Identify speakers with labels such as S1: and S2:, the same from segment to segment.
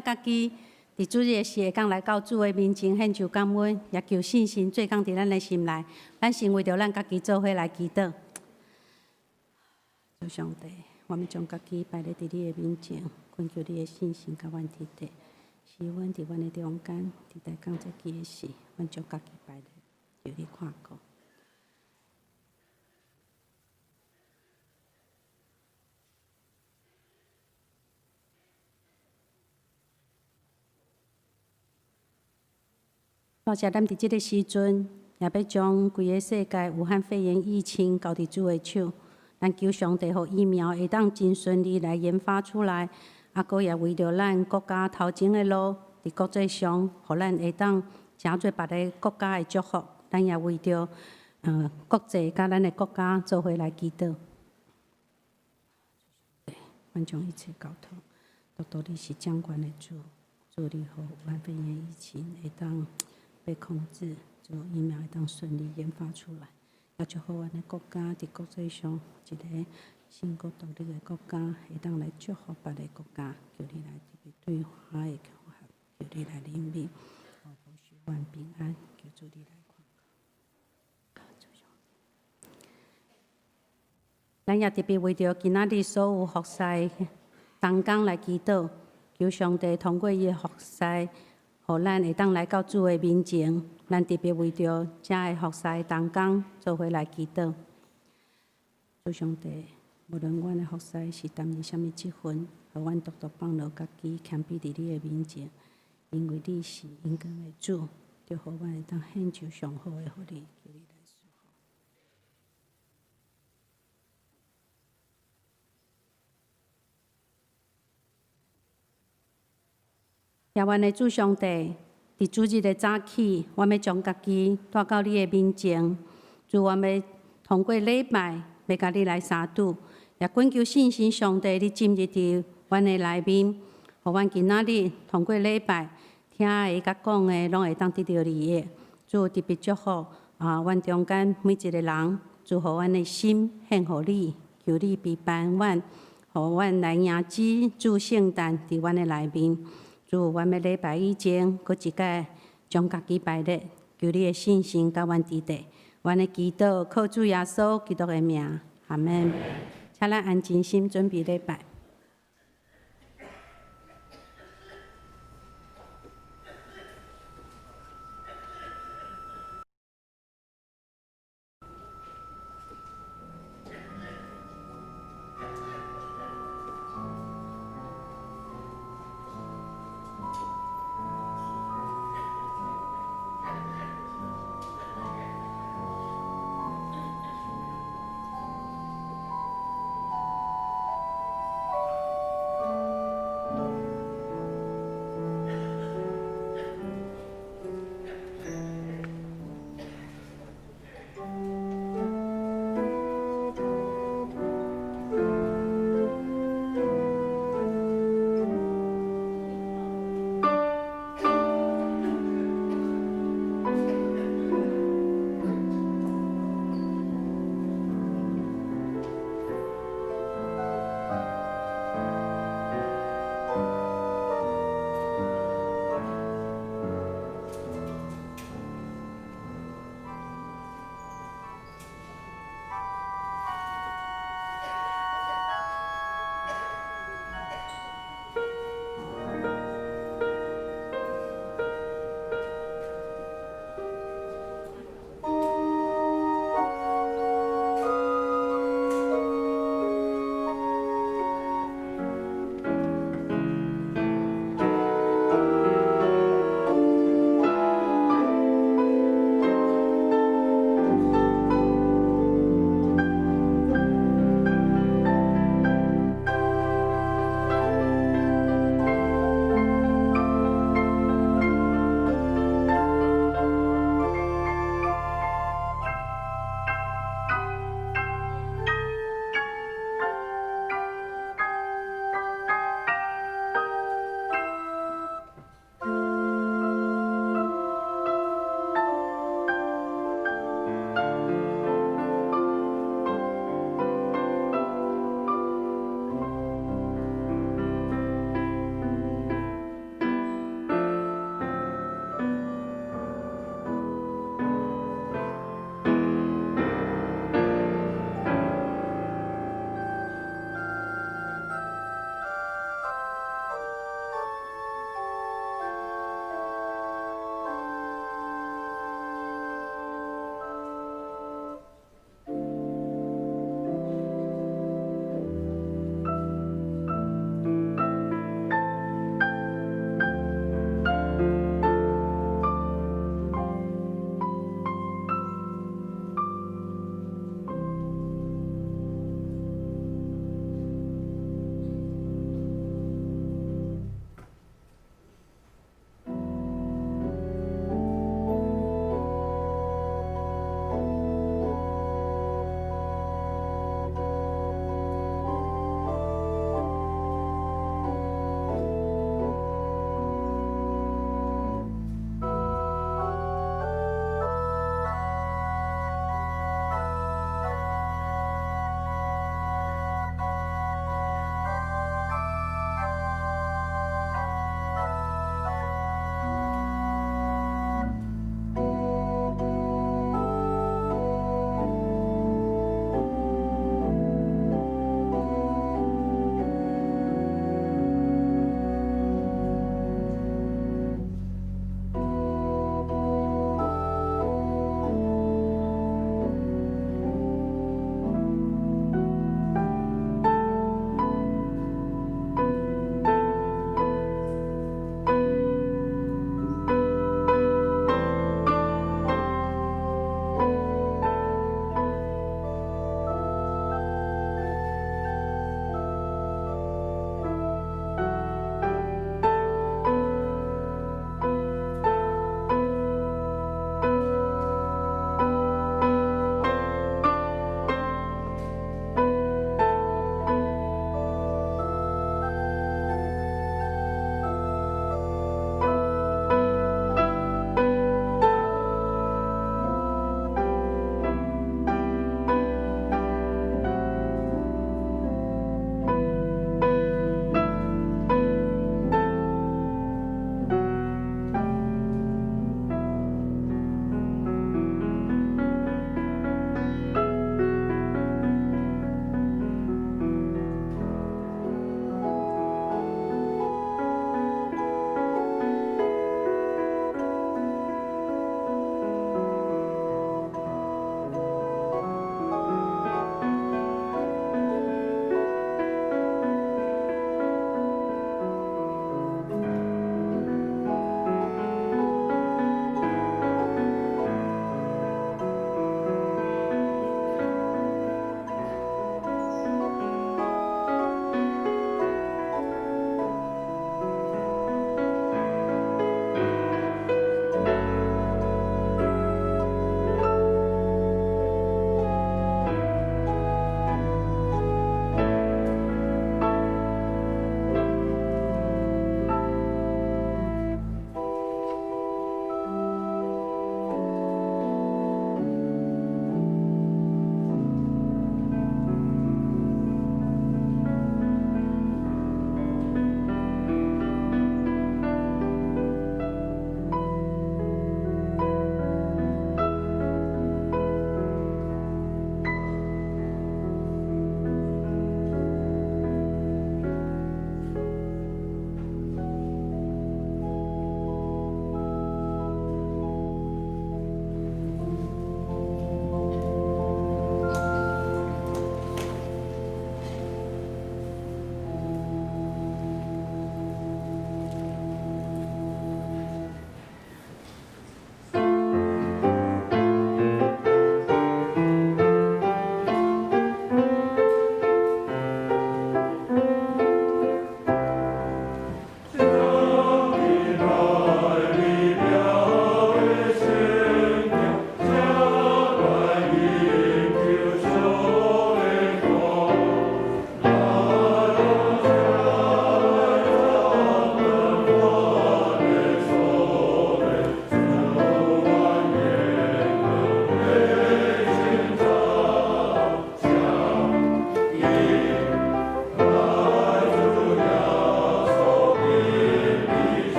S1: 咱家己佇主日的時會當來到主的面前獻上感恩，也求聖神做工佇咱的心內。咱先為著咱家己做伙來祈禱。主上帝，我們將家己擺咧佇你的面前，懇求你的聖神佮阮佇咧，使阮佇阮的中間，佇大講這句的時，阮將家己擺咧，求你看顧。多謝咱佇這个時陣，也欲將規个世界武漢肺炎疫情交佇主的手。咱求上帝，予疫苗會當真順利來研發出來，啊，閣也為著咱國家頭前的路，佇國際上，予咱會當成做別个國家的祝福。咱也為著國際佮咱的國家做伙來祈禱。阮將一切交託，獨獨你是掌權的主，主你予武漢肺炎疫情會當被控制，主疫苗會當順利研發出來，也祝福阮的國家佇國際上一个新國獨立的國家，會當來祝福別个國家。求你來特別對華的恐嚇，求你來憐憫，予保守阮平安，求主你來看顧。咱也特別為著今仔日所有服侍同工來祈禱，求上帝通過伊的服侍，予咱會當來到主的面前。咱特別為著遮的服侍同工做伙來祈禱。主上帝，無論阮的服侍是擔任啥物職分，予阮獨獨放落家己，謙卑佇你的面前，因為你是永恆的主，就予阮會當獻上上好的，予你，求你來賜福。夜晚的主上帝，佇主日的早起，我欲將家己帶到你的面前。主，我欲通過禮拜，欲共你來相拄，也懇求聖神上帝，你進入佇阮的內面，予阮今仔日通過禮拜聽的佮講的，攏會當得著利益。主特別祝福啊，阮中間每一个人，主予阮的心獻予你，求你陪伴阮，予阮來迎接主聖誕佇阮的內面。主，阮欲禮拜以前，閣一擺將家己擺咧，求你的聖神佮阮佇咧。阮的祈禱靠主耶穌基督的名，阿們。請咱安靜心準備禮拜。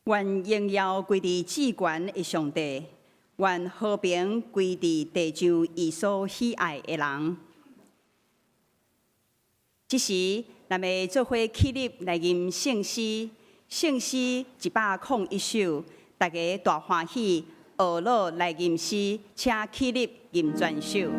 S2: 願榮耀歸佇至懸的上帝，願和平歸佇地上伊所喜愛的人。這時，咱欲做伙起立來吟聖詩，聖詩101首，大家大歡喜，學樂來吟詩，請起立吟全首。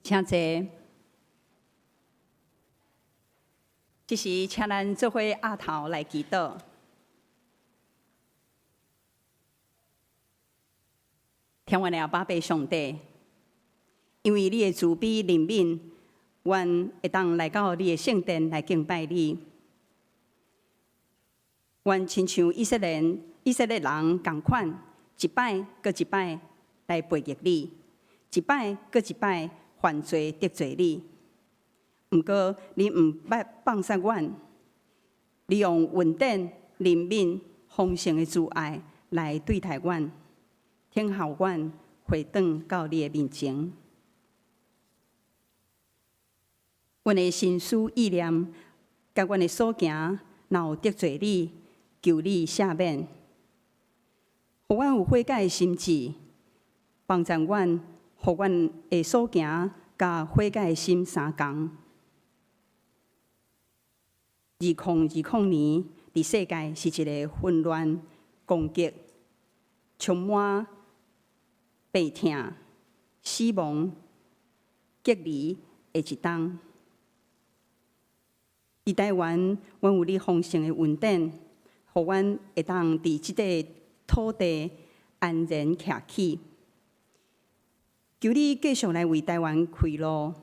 S2: 請坐。這時，請咱做伙徛頭來祈禱。天父的阿爸父上帝，因為你的慈悲憐憫，阮會當來到你的聖殿來敬拜你。阮親像以色列人仝款，一擺閣一擺來背逆你，一擺閣一擺犯罪得罪你。毋過你毋捌放殺阮，你用恩典、憐憫、豐盛的慈愛來對待阮，聽候阮回轉到你的面前。阮的心思意念，佮阮的所行，若有得罪你，求你赦免，予阮有悔改的心志，幫助阮，予阮的所行佮悔改的心相仝。2020年，佇世界是一个混亂、攻擊、充滿病痛、死亡、隔離的一冬。佇台灣，阮有你豐盛的恩典，予阮會當佇這塊土地安然徛起。求你繼續來為台灣開路，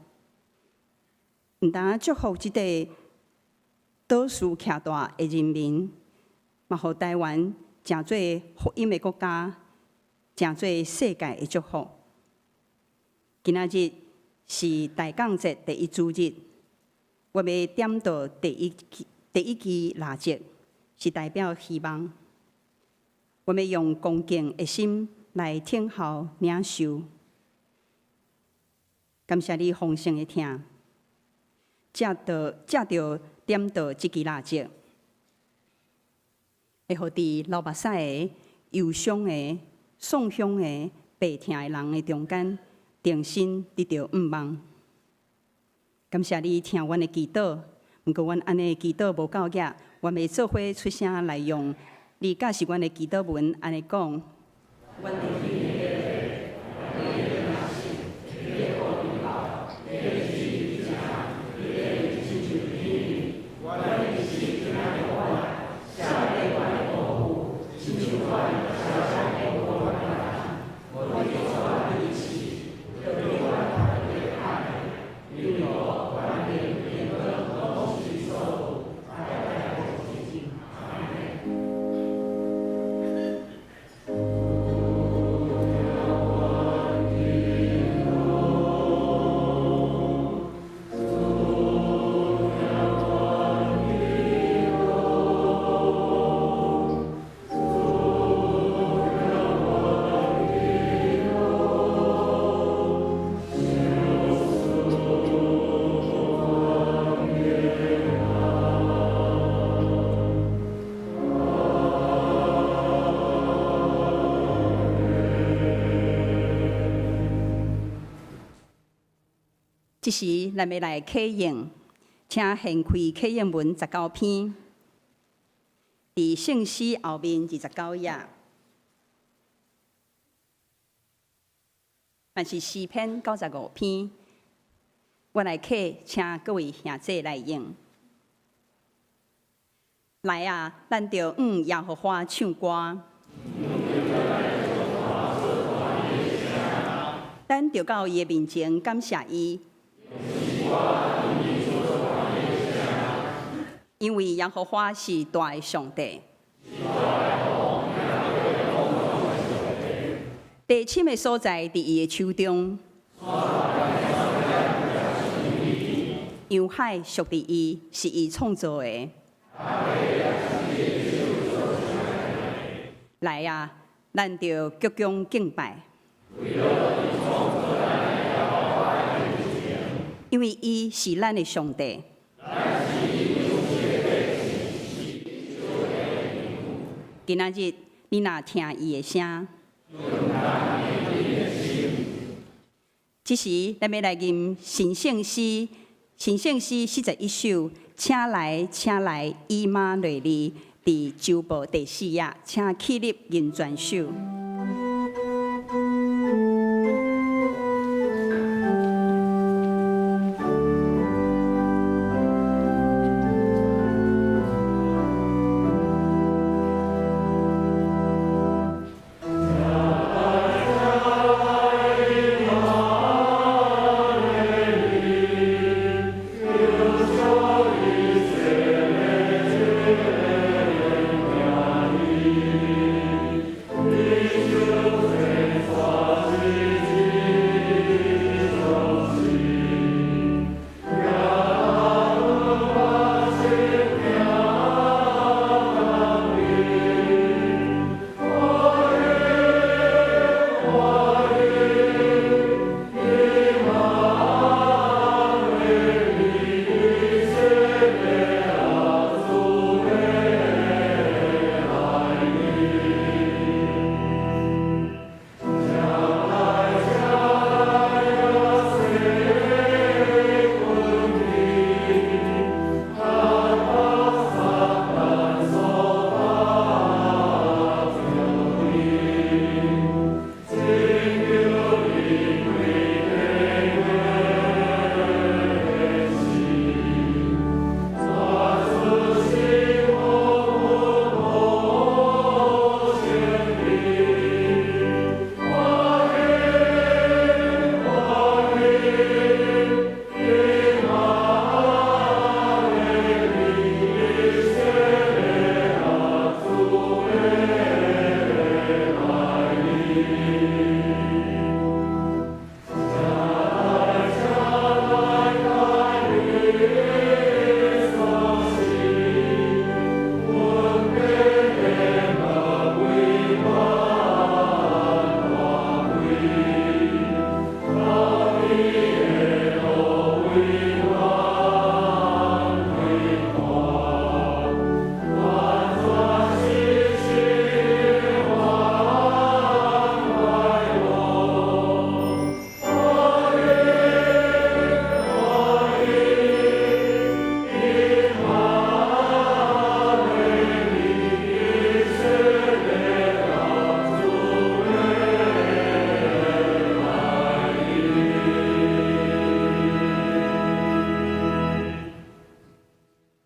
S2: 毋但祝福這塊島嶼徛大的人民，嘛予台灣成做福音的國家，成做世界的祝福。今仔日是大降節第一主日，我欲點著第一支蠟燭，是代表希望。我欲用恭敬的心來聽候領受。感謝你豐盛的疼，藉著點著這支蠟燭，會予佇流目屎的、憂傷的、喪鄉的、病痛的人的中間，重新得著向望。感謝你聽阮的祈禱，毋過阮按呢祈禱無夠額，阮欲做伙出聲來用你教示阮的祈禱文按呢講。這時，咱欲來啟應，請掀開啟應文19篇，佇聖詩後面29頁，嘛是詩篇95篇。我來啟，請各位兄弟來應。來啊，咱著向耶和華唱歌。咱著到伊的面前感謝伊。因為耶和華是大的上帝，地深的所在佇伊的手中，洋海屬佇伊，是伊創造的。來啊，咱著鞠躬敬拜。因為伊是咱的上帝。今仔日你若聽伊的聲，這時咱欲來吟神聖詩，神聖詩41首，請來，請來，以馬內利，佇周報第四頁，請起立吟全首。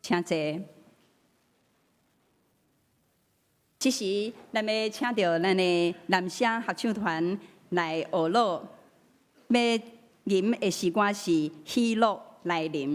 S2: 請坐。這時，咱欲請著咱的男聲合唱團來學樂，欲吟的詩歌是《喜樂來臨》。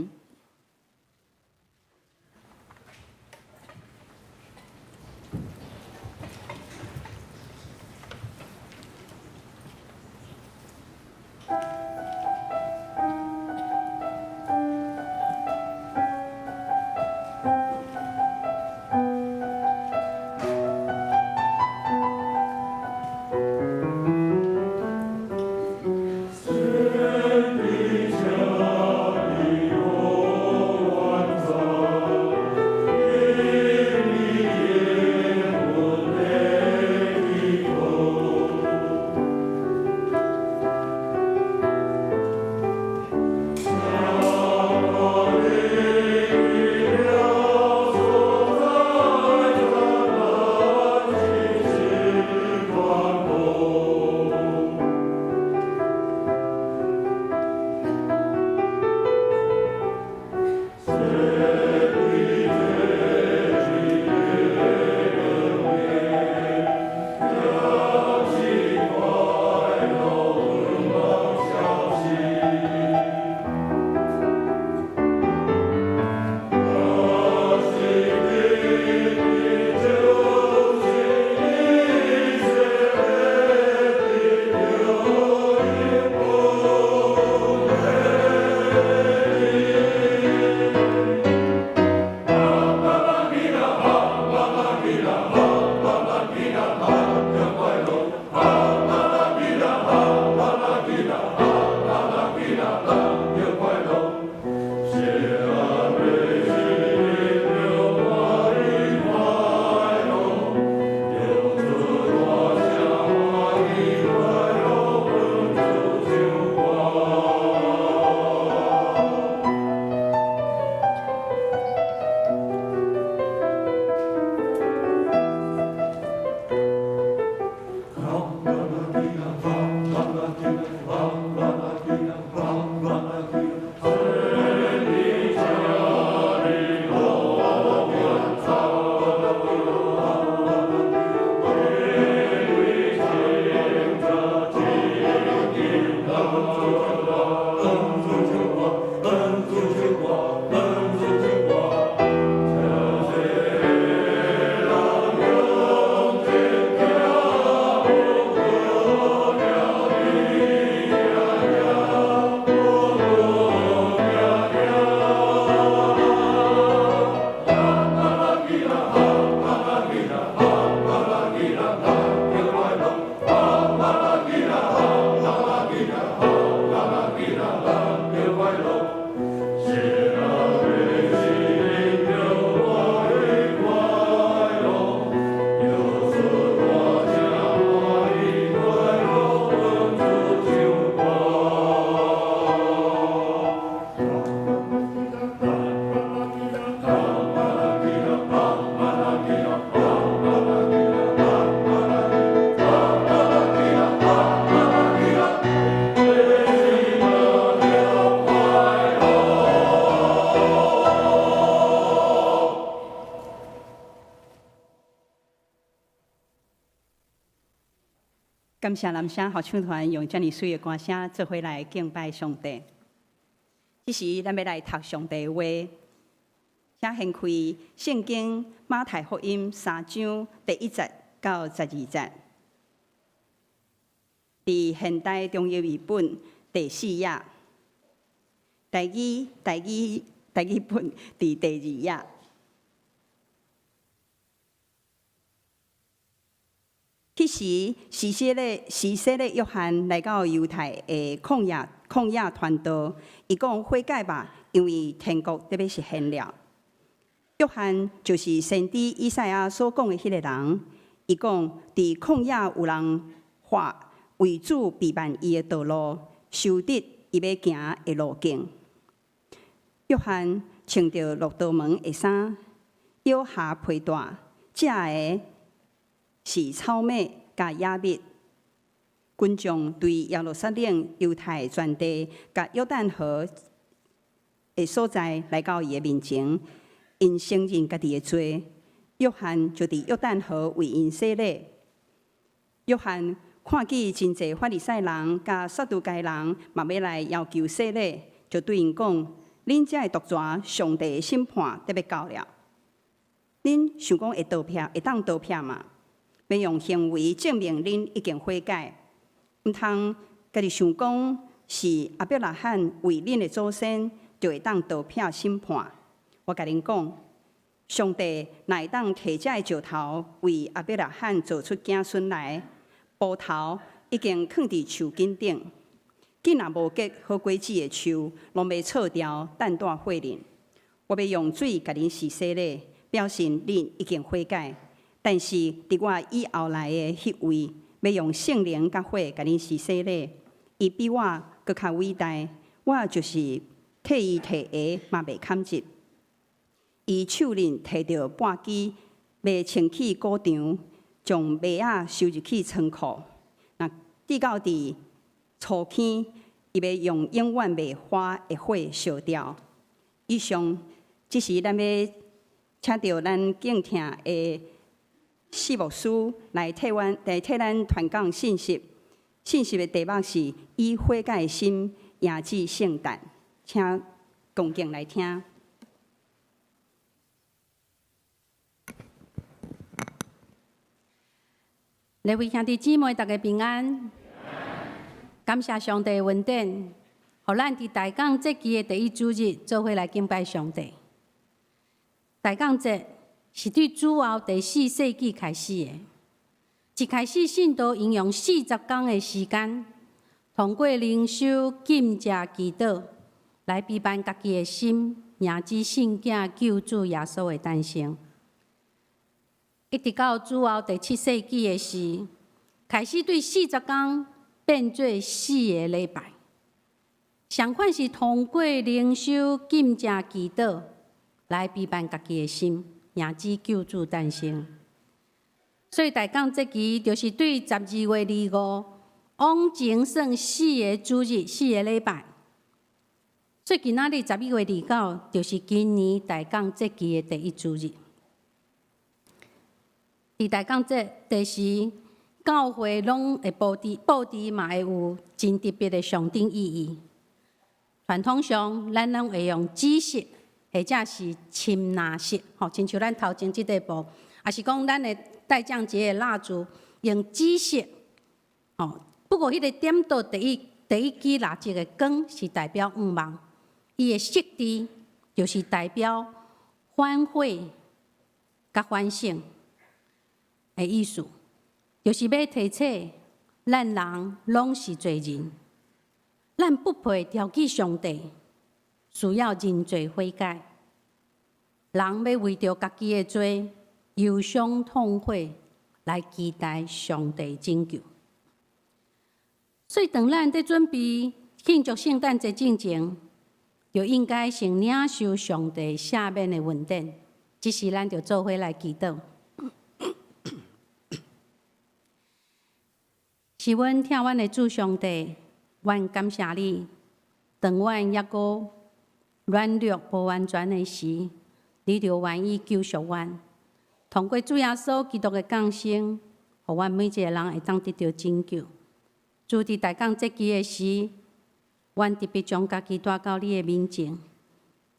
S2: 感謝男聲合唱團用遮爾媠的歌聲做伙來敬拜上帝。這時，咱欲來讀上帝的話，請掀開聖經馬太福音三章第一節到十二節。佇現代中譯譯本第四頁，台語台語台語本佇第二頁。彼時，施洗的約翰來到猶太的曠野，曠野傳道，伊講悔改吧，因為天國得欲實現了。約翰就是先知以賽亞所講的彼个人，伊講佇曠野有人喊為主備辦伊的道路，修直伊欲行的路徑。約翰穿著駱駝毛的衫，腰下皮帶，食的是草麥佮野蜜。群眾對耶路撒冷、猶太全地佮約旦河的所在來到伊的面前，𪜶 𪜶承認家己的罪，約翰就佇約旦河為𪜶洗禮。約翰看見真濟法利賽人佮撒都該人嘛欲來要求洗禮，就對𪜶講：恁這个毒蛇，上帝的審判得欲到了。恁想講會逃避，會當逃避嗎？欲用行為證明恁已經悔改，毋通家己想講是亞伯拉罕為恁的祖先，就會當逃避審判。我共恁講，上帝若會當提這个石頭為亞伯拉罕造出子孫來，斧頭已經囥佇樹根頂。見若無結好果子的樹，攏欲銼掉，擲佇火裡。我欲用水共恁洗洗禮，表示恁已經悔改。但是佇我以後來的彼位，欲用聖靈佮火共恁施洗禮，伊比我閣較偉大，我就是替伊提鞋嘛袂堪得。伊手裡提著簸箕，欲清去穀場，將麥仔收入去倉庫。若至到佇粗坑，伊欲用永遠袂花的火燒掉。以上，這時咱欲請著咱敬疼的四牧師來替咱傳講信息。信息的題目是以悔改的心迎接聖誕，請恭敬來聽。
S1: 各位兄弟姊妹，大家平安。感謝上帝的恩典，予咱佇大港節期的第一主日做伙來敬拜上帝。大港節是對主後第四世紀開始的。一開始，信徒應用40工的時間，通過靈修、禁食、祈禱，來備辦家己的心，迎接聖囝救主耶穌的誕生。一直到主後第七世紀的時，開始對40工變做四个禮拜。相款是通過靈修、禁食、祈禱來備辦家己的心，迎接救主誕生。所以大港節期就是對12月25往前算四个主日、四个禮拜。所以今仔日12月29就是今年大港節期的第一主日。佇大港節第時，教會攏會布置，布置嘛會有真特別的象徵意義。傳統上，咱攏會用紫色或者是深藍色，吼，親像咱頭前這塊布，抑是講咱的待降節的蠟燭用紫色，吼。不過，彼个點著第一支蠟燭的光是代表向望，伊的色調就是代表反悔佮反省的意思，就是欲提醒咱人攏是罪人，咱不配調起上帝，需要認罪悔改。人欲為著家己的罪憂傷痛悔，來期待上帝拯救。所以，當咱佇準備慶祝聖誕節進前，就應該先領受上帝赦免的恩典。這時，咱就做伙來祈禱。是阮疼阮的主上帝，阮感謝你。當阮猶閣軟弱無完全的時，你就願意救贖阮。通過主耶穌基督的降生，予阮每一個人會當得著拯救。主，佇大港節期的時，阮特別將家己帶到你的面前，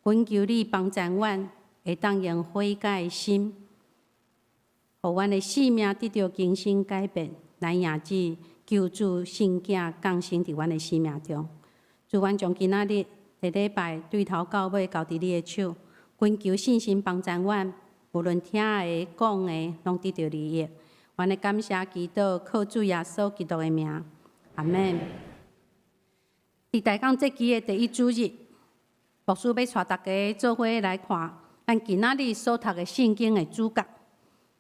S1: 懇求你幫助阮，會當用悔改的心，予阮的生命得著更新改變，來迎接救主聖囝降生佇阮的生命中。主，阮將今仔日的禮拜對頭到尾交佇你的手，懇求聖神幫助阮，無論聽的、講的，攏得著利益。阮的感謝祈禱，靠主耶穌基督的名，阿們。佇大港節期的第一主日，牧師欲帶大家做伙來看咱今仔日所讀的聖經的主角，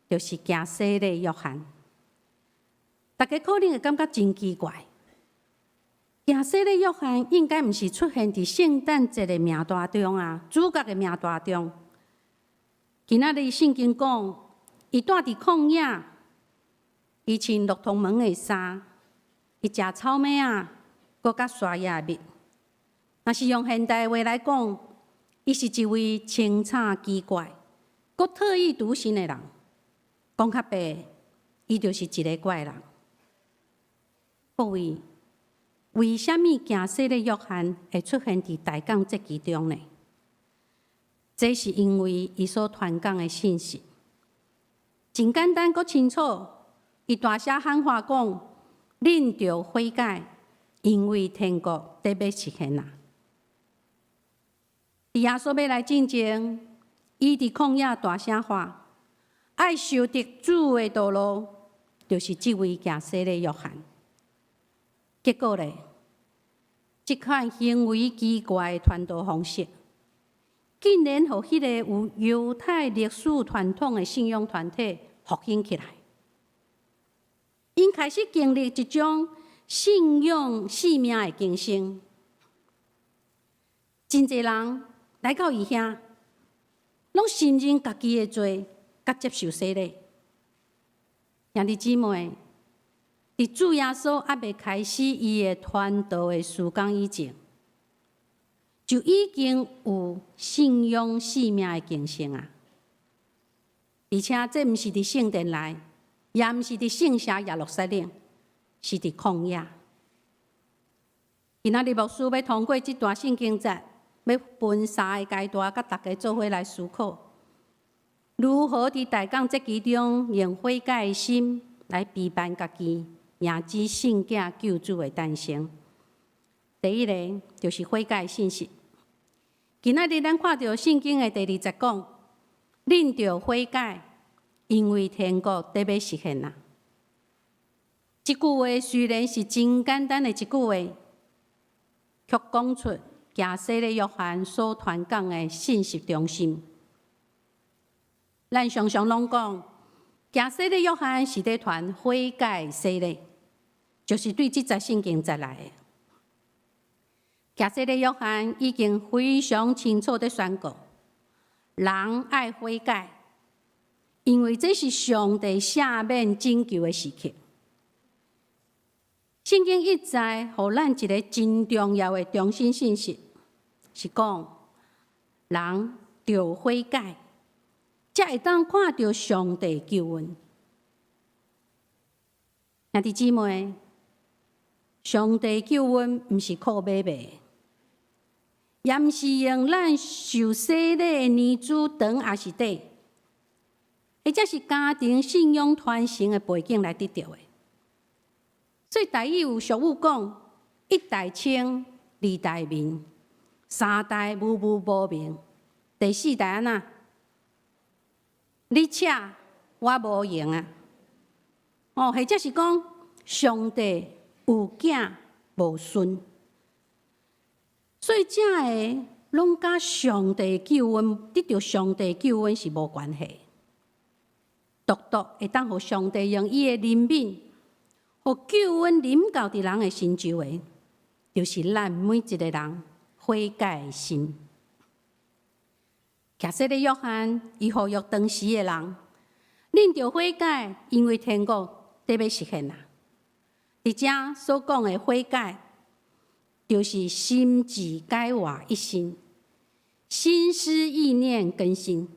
S1: 就是行洗禮約翰。大家可能會感覺真奇怪，行洗禮約翰應該毋是出現佇聖誕節的名單中啊，主角的名單中。今仔日聖經講，伊蹛佇曠野，伊穿駱駝毛的衫，伊食草莓仔，閣佮沙葉蜜。若是用現代話來講，伊是一位清楚奇怪、閣特立獨行的人。講較白，伊就是一个怪人。各位，為啥物行洗禮約翰會出現佇大講節期中呢？這是因為伊所傳講的信息真簡單，閣清楚。伊大聲喊話講：恁著悔改，因為天國得欲實現啦。佇耶穌欲來進前，伊佇曠野大聲喊：愛修直主的道路，就是這位行洗禮約翰。結果咧，這款行為奇怪的傳道方式，竟然予彼个有猶太歷史傳統的信仰團體復興起來。𪜶開始經歷一種信仰生命的更新，真濟人來到伊遐，攏承認家己的罪，佮接受洗禮。兄弟姊妹，佇主耶穌猶未開始伊的傳道的事工以前，就已經有信仰生命的更新啊！而且這毋是佇聖殿內，也毋是佇聖城耶路撒冷，是佇曠野。今仔日牧師欲通過這段聖經節，欲分三个階段，佮大家做伙來思考，如何佇大講節期中用悔改的心來備辦家己，迎接聖子救主的誕生。第一个就是悔改信息。今仔日咱看著聖經的第二節講，恁著悔改，因為天國得欲實現啦。這句話雖然是真簡單的一句話，卻講出行洗禮約翰所傳講的信息中心。咱常常攏講，行洗禮約翰是咧傳悔改洗禮，就是對這節聖經節來的。行洗禮約翰已經非常清楚地宣告，人愛悔改，因為這是上帝赦免拯救的時刻。聖經一再予咱一个真重要的中心信息，是講人著悔改，才會當看著上帝救恩。兄弟姊妹，上帝救恩毋是靠買賣，也毋是用咱受洗禮的年資長抑是短，或者是家庭信仰傳承的背景來得著的。所以台語有俗語講：一代清，二代明，三代無無無明，第四代按怎？你扯我無閒啊！哦，或者是講上帝有囝無孫，所以這个攏佮上帝救恩得著上帝救恩是無關係。獨獨會當予上帝用伊的憐憫，予救恩臨到佇人的身上的，就是咱每一个人悔改的心。行洗禮約翰，伊呼籲當時的人，恁著悔改，因為天國得欲實現啦。佇遮所講的悔改，就是心志改換一新，心思意念更新。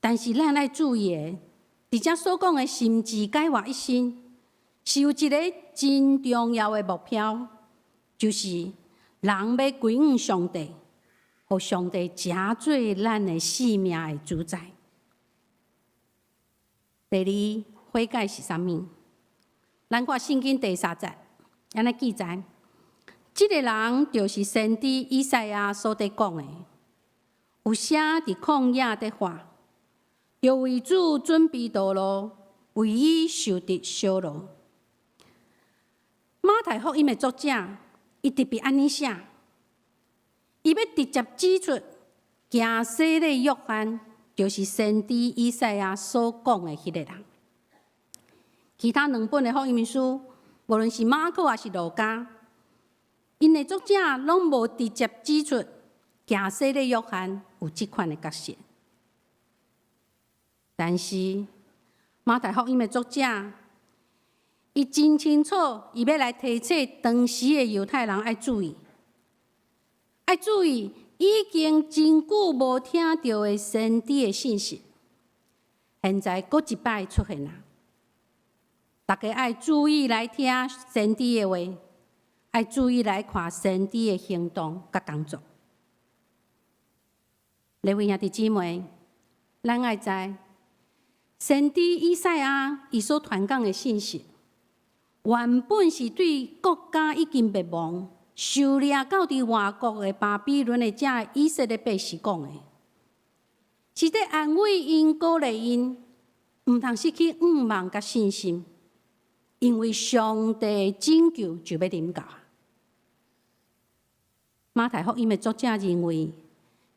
S1: 但是咱愛注意的，佇遮所講的心志改換一新，是有一个真重要的目標，就是人欲歸向上帝，予上帝成做咱的生命的主宰。第二，悔改是啥物？咱看聖經第三節，按呢記載，這个人就是先知以賽亞所佇講的，有聲佇曠野佇喊，著為主準備道路，為伊修直小路。馬太福音的作者，伊特別按呢寫，伊欲直接指出，行洗禮約翰就是先知以賽亞所講的彼个人。其他兩本的福音書，無論是馬可抑是路加，𪜶的作者攏無直接指出行洗禮約翰有這款的角色。但是馬太福音的作者，伊真清楚，伊欲來提醒當時的猶太人愛注意，愛注意已經真久無聽著的先知的信息，現在閣一擺出現啊！大家愛注意來聽先知的話，愛注意來看先知的行動佮工作。各位兄弟姊妹，咱愛知先知以賽亞伊所傳講的信息，原本是對國家已經滅亡、受掠到佇外國的巴比倫的這以色列百姓講的，是咧安慰𪜶、鼓勵𪜶，毋通失去向望佮信心，因為上帝拯救就欲臨到。馬太福音的作者認為，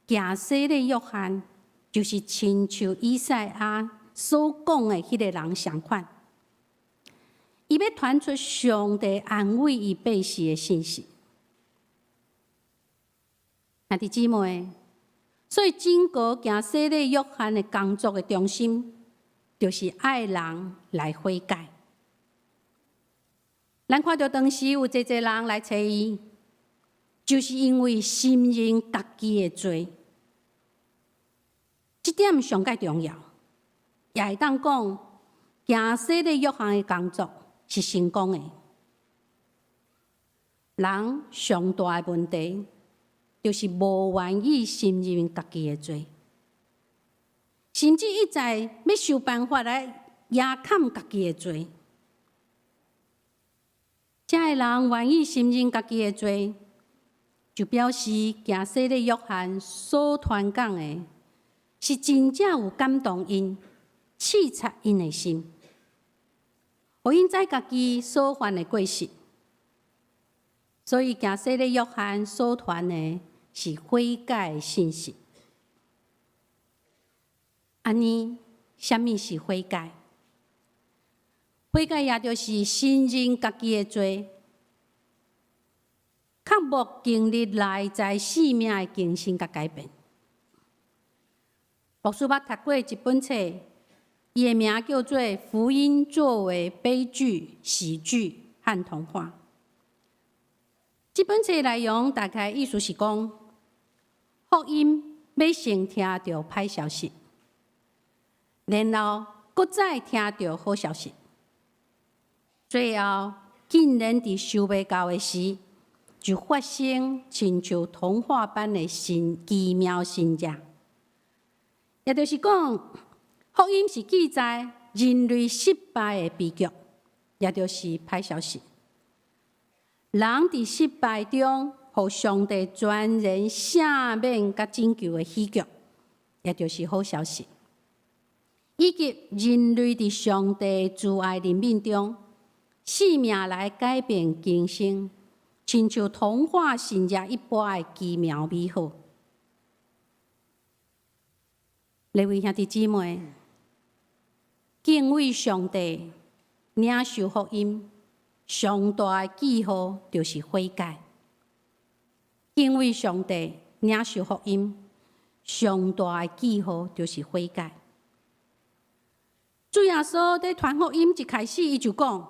S1: 行洗禮約翰就是親像以賽亞所講的彼个人相款，伊欲傳出上帝安慰伊百姓的信息。兄弟姊妹，所以整個行洗禮約翰的工作的中心，就是愛人來悔改。咱看著當時有濟濟人來揣伊，就是因為承認家己的罪，這點上蓋重要，也會當講行洗禮約翰的工作是成功的。人上大的問題，就是無願意承認家己的罪，甚至一再欲想辦法來掩崁家己的罪。這个人願意承認家己的罪，就表示行洗禮約翰所傳講的，是真正有感動𪜶、刺察𪜶的心，予𪜶知家己所犯的過失。所以行洗禮約翰所傳的是悔改的信息。按呢，啥物是悔改？悔改也就是承認家己的罪，渴慕經歷內在生命的更新佮改變。牧師捌讀過一本冊，伊的名叫做《福音作為悲劇、喜劇和童話》。這本冊內容大概意思是講，福音欲先聽著歹消息，然後閣再聽著好消息，最後竟然佇想袂到的時，就發生親像童話般的神奇妙神蹟。也就是講，福音是記載人類失敗的悲劇，也就是歹消息。人佇失敗中，予上帝全然赦免佮拯救的喜劇，也就是好消息。以及人類佇上帝慈愛憐憫中，生命來改變更新，親像童話神話一般的奇妙美好。各位兄弟姊妹，敬畏上帝，領受福音，上大的記號就是悔改。敬畏上帝，領受福音，上大的記號就是悔改。主耶穌佇傳福音一開始，伊就講：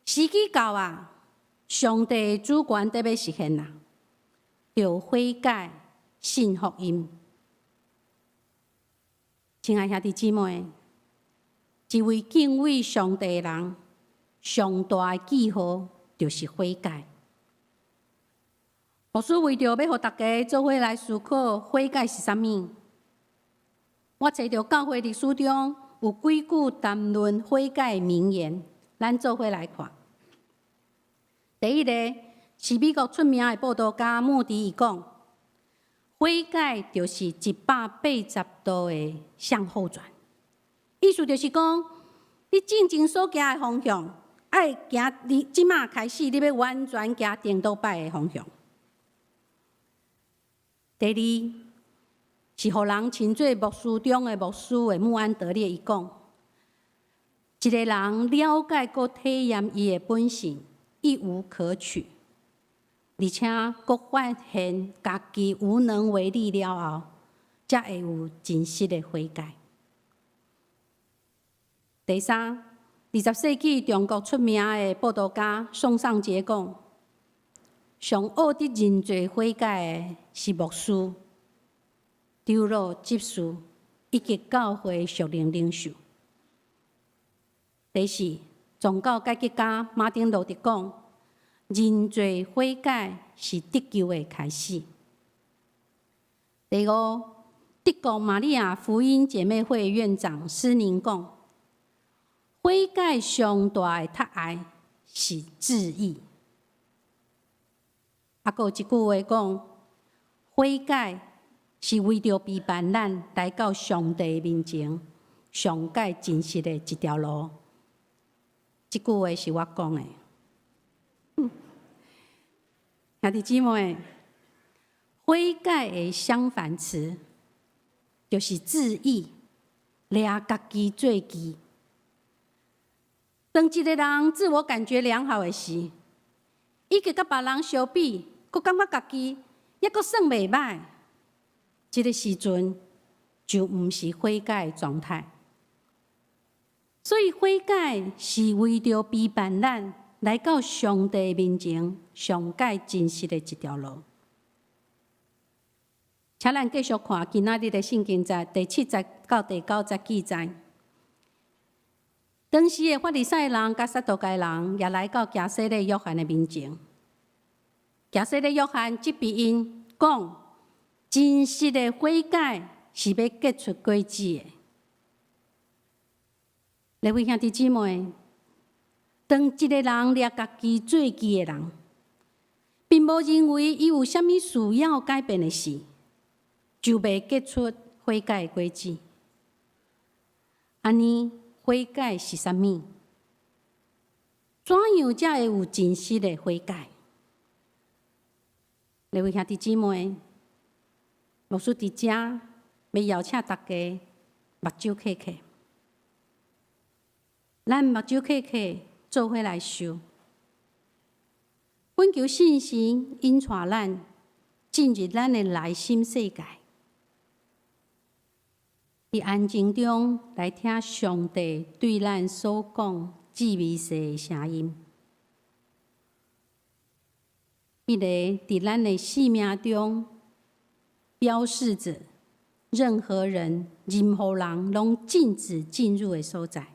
S1: 時機到啊，上帝主權得欲實現啊，著悔改，信福音。親愛兄弟姊妹，一位敬畏上帝的人，上大的記號就是悔改。牧師為著欲予大家做伙來思考悔改是啥物，我揣著教會歷史中有幾句談論悔改的名言，咱做伙來看。第一個是美國出名的佈道家穆迪伊講，悔改就是180度的向後轉，意思就是講，你進前所行的方向，愛行你這馬開始，你欲完全行顛倒擺的方向。第二是予人稱做牧師中的牧師的穆安德烈伊講，一個人了解閣體驗伊的本性，一無可取，而且閣發現家己無能為力了後，才會有真實的悔改。第三，20世紀中國出名的佈道家宋尚節講，上學得認罪悔改的是牧師、長老、執事以及教會屬靈領袖。第四，宗教改革家馬丁路德講，認罪悔改是得救的開始。第五，德國瑪利亞福音姐妹會院長施寧講，悔改上大的窒礙是自義。啊，閣有一句話講，悔改是為著陪伴咱來到上帝面前，上蓋真實的一條路。這句話是我講的。兄弟姊妹，悔改的相反詞就是自義，掠家己做記。當一个人自我感覺良好的時，以及佮別人相比，閣感覺家己猶閣算袂䆀，這个時陣就毋是悔改的狀態。所以悔改是為著陪伴咱來到上帝面前，上蓋真實的一條路。請咱繼續看今仔日的聖經節第七節到第九節記載。當時的法利賽人佮撒都該人也來到行洗禮約翰的面前。行洗禮約翰責備𪜶講：真實的悔改是欲結出果子的。各位兄弟姊妹，當一个人掠家己做記的人，並無認為伊有啥物需要改變的事，就袂結出悔改的果子。按呢，悔改是啥物？怎樣才會有真實的悔改？各位兄弟姊妹，牧師佇遮欲邀請大家目睭瞌瞌，咱目睭瞌瞌做伙來受，懇求聖神引帶咱進入咱的內心世界，佇安靜中來聽上帝對咱所講至微細的聲音。彼个佇咱的生命中，標示著任何人、任何人攏禁止進入的所在，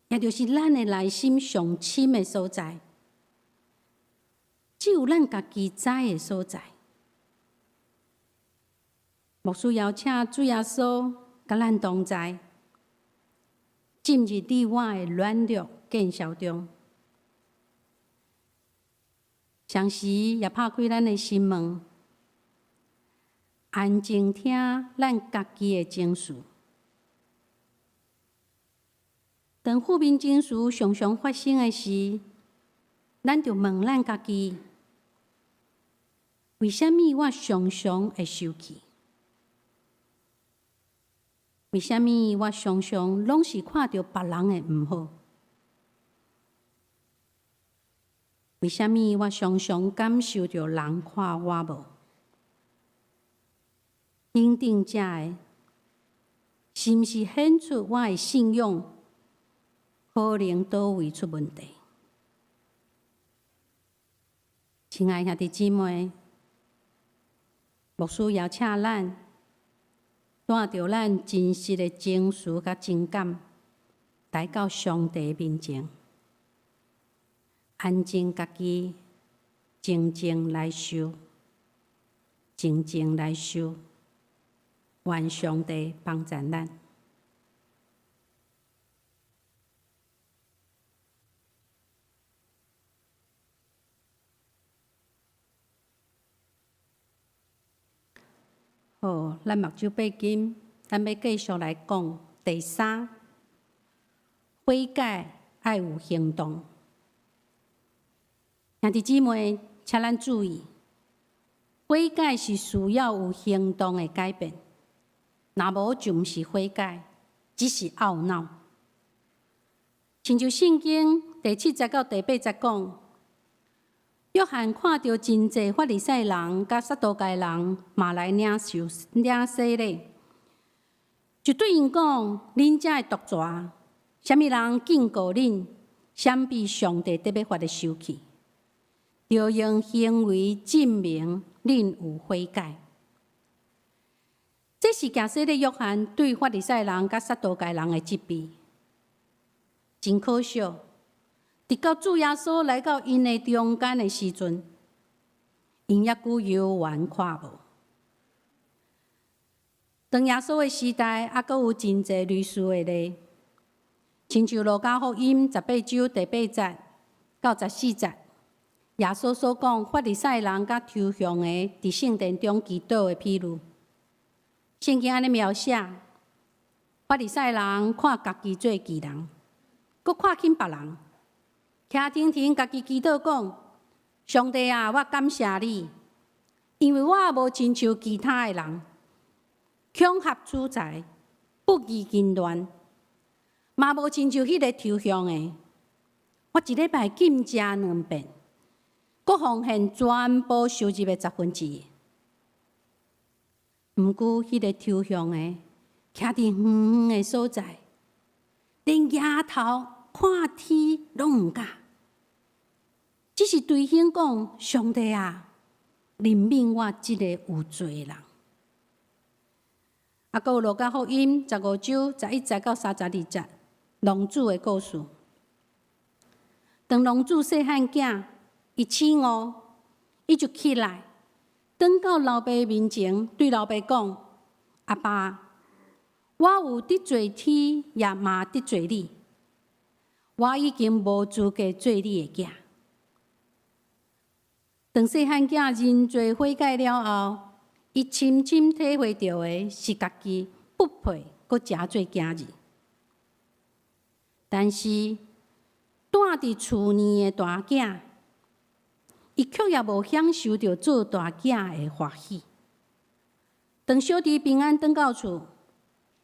S1: 也就是咱的內心上深的所在，只有咱家己知的所在。牧師邀請主耶穌佮咱同在，進入你我的軟弱見效中，同時也拍開咱的心門，安靜聽咱家己的情緒。當負面情緒常常發生的時，咱就問咱家己：為啥物我常常會生氣？為啥物我常常攏是看著別人的毋好？為啥物我常常感受著人看我無？等等遮的，是毋是顯出我的信仰可能佗位出問題？親愛兄弟姊妹，牧師邀請咱帶著咱真實的情緒佮情感，來到上帝面前，安靜家己，靜靜來受，靜靜來受，願上帝幫助咱。好，咱目睭閉緊，咱欲繼續來講第三，悔改愛有行動。兄弟姊妹，請咱注意，悔改是需要有行動的改變，若無就毋是悔改，只是懊惱。親像聖經第七節到第八節講，約翰看著真濟法利賽人佮撒都該人嘛來領受領洗禮，就對𪜶講：恁遮的毒蛇，啥物人警告恁，閃避上帝得欲發的受氣？著用行為證明恁有悔改。這是行洗禮約翰對法利賽人佮撒都該人的責備。真可惜，直到主耶穌來到𪜶的中間的時陣，𪜶猶閣猶原看無。當耶穌的時代，猶閣有真濟類似的例，親像路加福音18章第8節到14節，耶穌所講法利賽人佮抽象的佇聖殿中祈禱的比喻。聖經按呢描寫，法利賽人看家己做義人，閣看輕別人，徛停停家己祈禱講：上帝啊，我感謝你，因為我無親像其他的人，恐嚇取財，不義淫亂，嘛無親像彼个抽象的。我一禮拜禁食兩遍，閣奉獻全部收入的一。毋過，彼个抽象的，徛佇遠遠的所在，連舉頭看天攏毋敢，只是捶胸講：上帝啊，憐憫我這个有罪的人。啊，閣有路加福音15章11節到32節，浪子的故事。當浪子細漢囝，伊醒悟，伊就起來，轉到老爸面前，對老爸講：阿爸，我有得罪天，也嘛得罪你。我已經無資格做你的囝。當細漢囝認罪悔改了後，伊深深體會著的是家己不配閣成做囝兒。但是，蹛佇厝內的大囝，伊卻也無享受著做大囝的歡喜。當小弟平安轉到厝，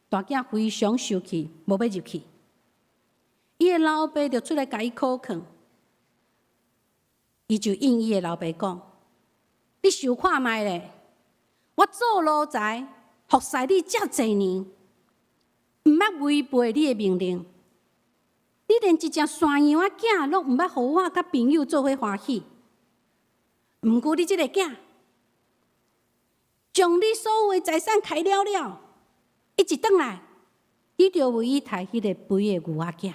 S1: 大囝非常受氣，無欲入去。伊的老爸就出來共伊苦勸，伊就應伊的老爸講：你想看覓咧？我做奴才服侍你遮濟年，毋捌違背你的命令。你連一隻山羊仔囝攏毋捌予我佮朋友做伙歡喜。毋過你這个囝，將你所有的財產開了了，伊一轉來，你就為伊刣彼个肥的牛仔囝。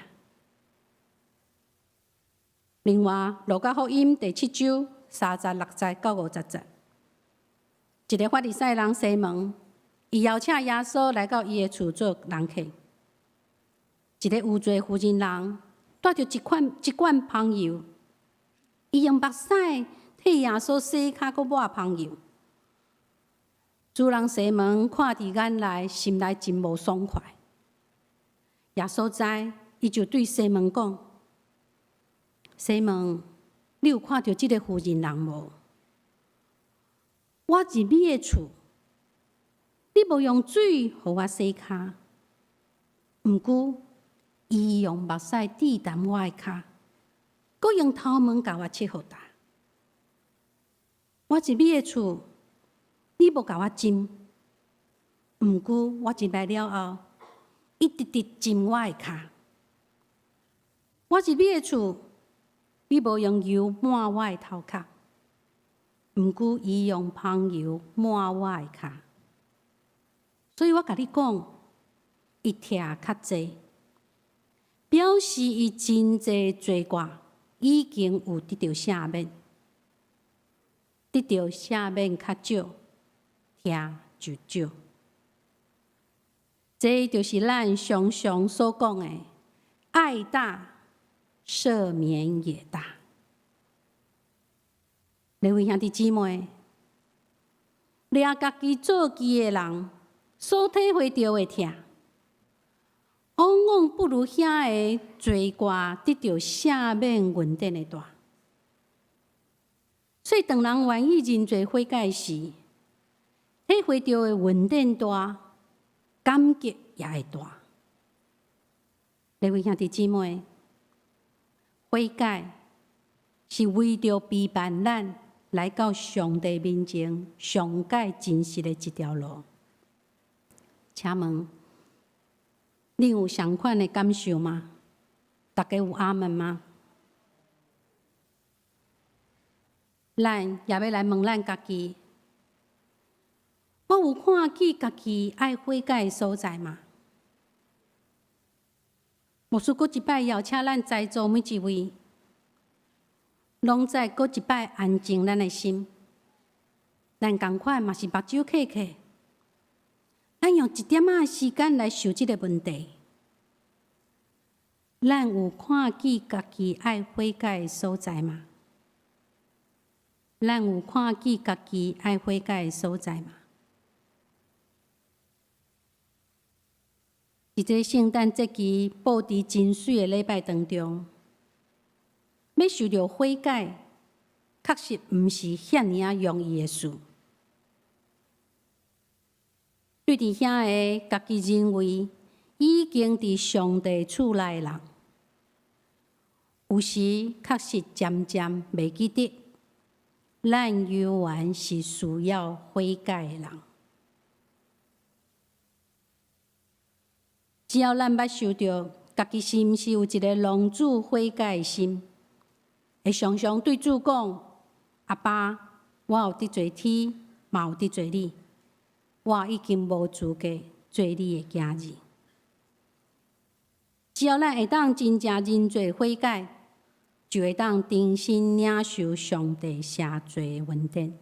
S1: 另外，路加福音第7章36節到50節，一个法利賽人西門，伊邀請耶穌來到伊的厝做人客。一个有罪婦人人帶著一罐一罐香油，伊用目屎替耶穌洗跤，閣抹香油。主人西門看佇眼內，心內真無爽快。耶穌知，伊就對西門講：西門，你有看著這个婦人人無？我入你的厝，你無用水予我洗跤，毋過伊用目屎滴澹我的跤，閣用頭毛共我拭予焦。我入你的厝，你無共我斟，毋過我入來了後，伊直直浸我的跤。我入你的厝，你無用油抹我的頭殼，毋過伊用香油抹我的跤。所以我共你講，伊疼較濟，表示伊真濟罪過已經有得著赦免，得著赦免較少，疼就少。這就是咱常常所講的愛大，赦免也大。各位兄弟姊妹，掠家己做義的人所體會著的疼，往往不如遐個罪過得著赦免恩典的大。所以，當人願意認罪悔改時，體會著的恩典大，感激也會大。各位兄弟姊妹，悔改是為著備辦咱來到上帝面前上蓋真實的一條路。請問，你有相款的感受嗎？大家有阿們嗎？咱也欲來問咱家己：我有看見家己愛悔改的所在嗎？牧師閣一擺邀請咱在座每一位，攏再閣一擺安靜咱的心。咱仝款嘛是目睭瞌瞌，咱用一點仔的時間來想這个問題。咱有看見家己愛悔改的所在嗎？咱有看見家己愛悔改的所在嗎？佇這聖誕節期布置真媠的禮拜當中，欲受著悔改，確實毋是遐爾仔容易的事。對佇遐个家己認為已經佇上帝厝內的人，有時確實漸漸袂記得，咱猶原是需要悔改的人。只要咱捌想著家己是毋是有一个浪子悔改的心，會常常對主講：阿爸，我有得罪天，嘛有得罪你，我已經無資格做你的囝兒。只要咱會當真正認罪悔改，就會當重新領受上帝赦罪的恩典。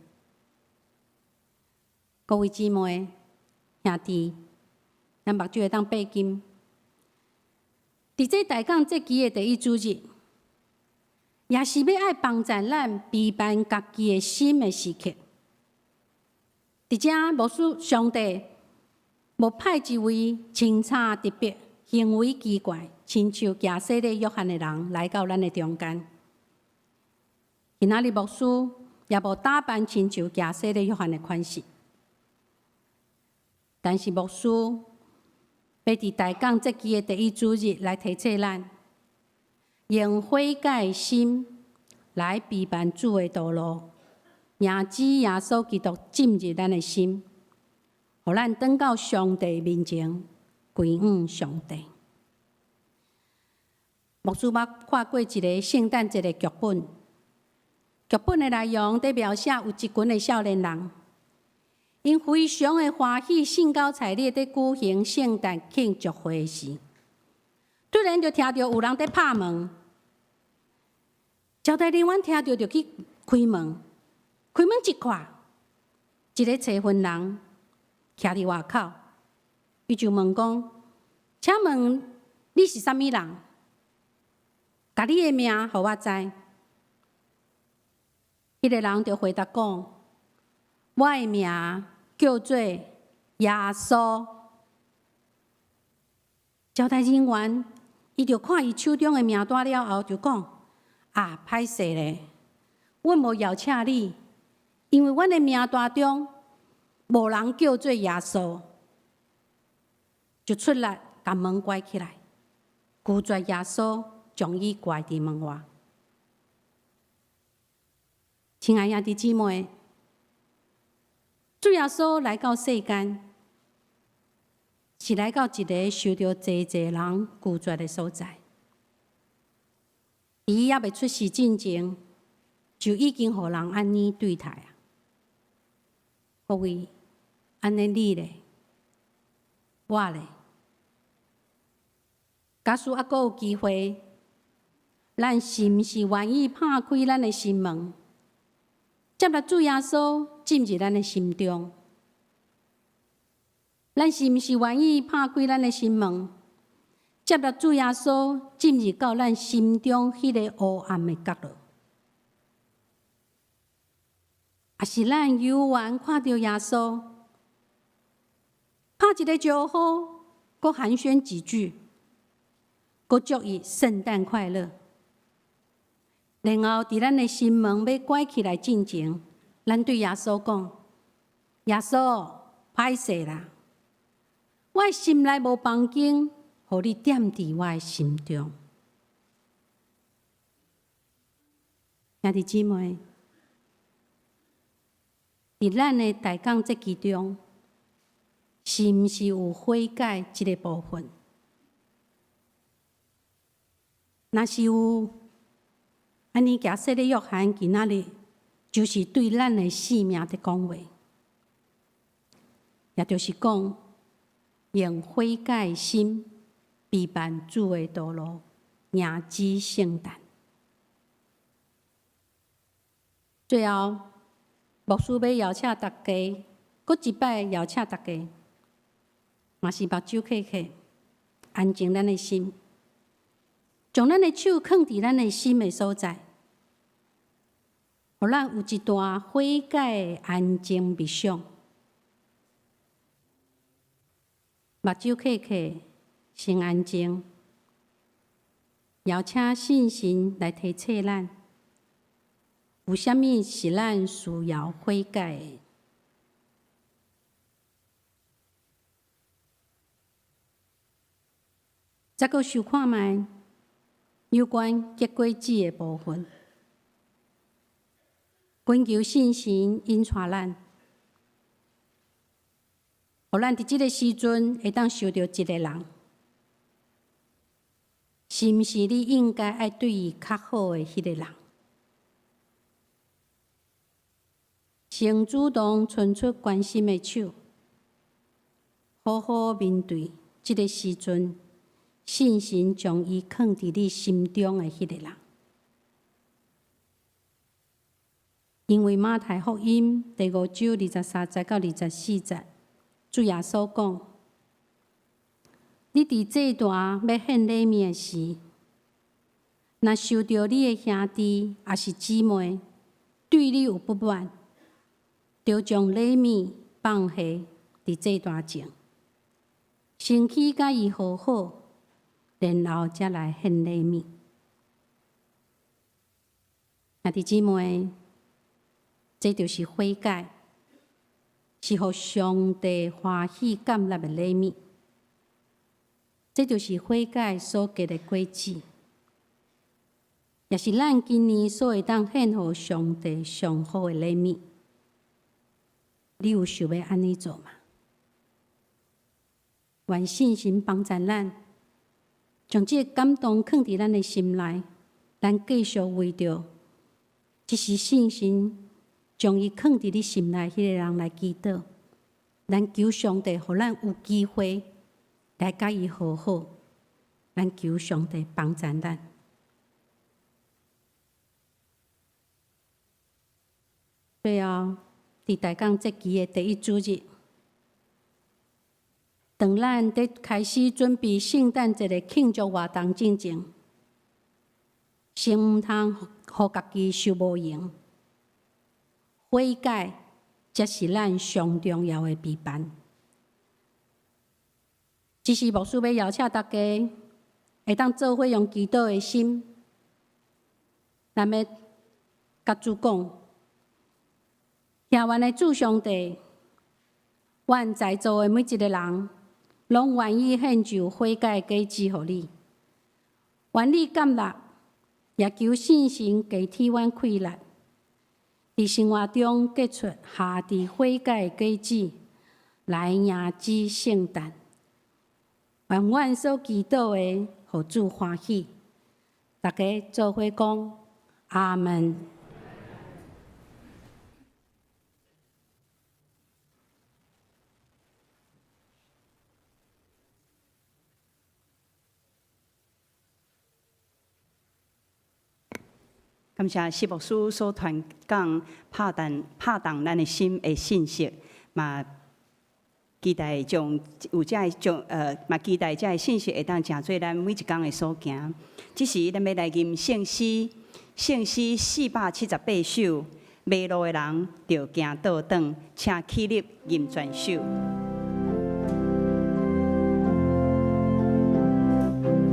S1: 各位姊妹、兄弟，咱目睭會當閉緊。佇這大港節期的第一主日，也是欲愛幫助咱批判家己的心的時刻。佇遮牧師上帝無派一位穿衫特別、行為奇怪、親像行洗禮約翰的人來到咱的中間。今仔日牧師也無打扮親像行洗禮約翰的款式，但是牧師欲佇大港節期的第一主日來提醒咱，用悔改心來備辦主的道路，迎主耶穌基督進入咱的心，予咱轉到上帝面前，歸向上帝。牧師捌看過一个聖誕節的劇本，劇本的內容佇描寫有一群的少年人，𪜶非常的歡喜，興高采烈佇舉行聖誕慶祝會時，突然就聽著有人佇拍門。招待人員聽著就去開門，開門一看，一个揣份人徛佇外口，伊就問講：請問你是啥物人？共你的名予我知。彼个人就回答講：我的名叫做耶穌。招待人員伊就看伊手中的名單了後，就講：啊，歹勢咧，阮無邀請你，因為阮的名單中無人叫做耶穌。就出來共門關起來，拒絕耶穌，將伊關佇門外。親愛兄弟姊妹，主耶穌來到世間，是來到一个受著濟濟人拒絕的所在。佇伊猶未出世進前，就已經予人按呢對待啊！各位，按呢你咧，我咧，假使猶閣有機會，咱是毋是願意拍開咱的心門，接納主耶穌進入咱的心中？咱是毋是願意拍開咱的心門，接納主耶穌進入到咱心中彼个黑暗的角落？抑是咱猶原看著耶穌，拍一个招呼，閣寒暄幾句，閣祝伊聖誕快樂，然後佇咱的心門欲關起來進前，咱對耶穌講：耶穌，歹勢啦，我的心內無房間，予你踮佇我的心中。兄弟姊妹，佇咱的大港節期中，是毋是有悔改這个部分？若是有，按呢行洗禮約翰今仔日就是對咱的性命佇講話，也就是講，用悔改的心，備辦主的道路，迎接聖誕。最後，牧師欲邀請大家，閣一擺邀請大家，嘛是目睭瞌瞌，安靜咱的心，將咱的手囥佇咱的心的所在，予咱有一段悔改的安靜默想。目睭瞌瞌，先安靜，邀請聖神來提醒咱，有啥物是咱需要悔改的。再閣想看覓有關結果子的部分，懇求聖神引帶咱，予咱佇這个時陣會當想著一个人，是毋是你應該愛對伊較好的彼個人？先主動伸出關心的手，好好面對這个時陣，聖神將伊囥佇你心中的彼個人。因為馬太福音第五章23節到24節，主耶穌講：你佇祭壇欲獻禮物的時，若受著你的兄弟抑是姊妹對你有不滿，著將禮物放下佇祭壇前，先去佮伊和好，然後才來獻禮物。兄弟姊妹，這就是悔改，是予上帝歡喜感納的禮物。這就是悔改所結的果子，也是咱今年所會當獻予上帝上好的禮物。你有想欲按呢做嗎？願聖神幫助咱，將這個感動囥佇咱的心內，咱繼續為著這是聖神將伊囥佇你心內彼個人來祈禱。咱求上帝，予咱有機會來佮伊和好。咱求上帝幫助咱。最後，佇大港節期的第一主日，當咱佇開始準備聖誕節的慶祝活動進前，先毋通予家己傷無閒。悔改才是咱上重要的備辦。只是牧師欲邀請大家，會當做伙用祈禱的心，咱欲共主講：疼阮的主上帝，阮在座的每一个人，攏願意獻上悔改的果子予你。願你感納，也求聖神加添阮氣力，佇生活中結出合佇悔改的果子，來迎接聖誕。願阮所祈禱的，予主歡喜。大家做伙講，阿門。
S2: 感謝施牧師所傳講拍動拍動咱的心的信息，嘛期待將有這个將嘛期待這个信息會當成做咱每一工的所行。這時，咱欲來吟聖詩，聖詩478首，迷路的人著行倒轉，請起立吟全首。
S3: 迷路的人著行倒轉。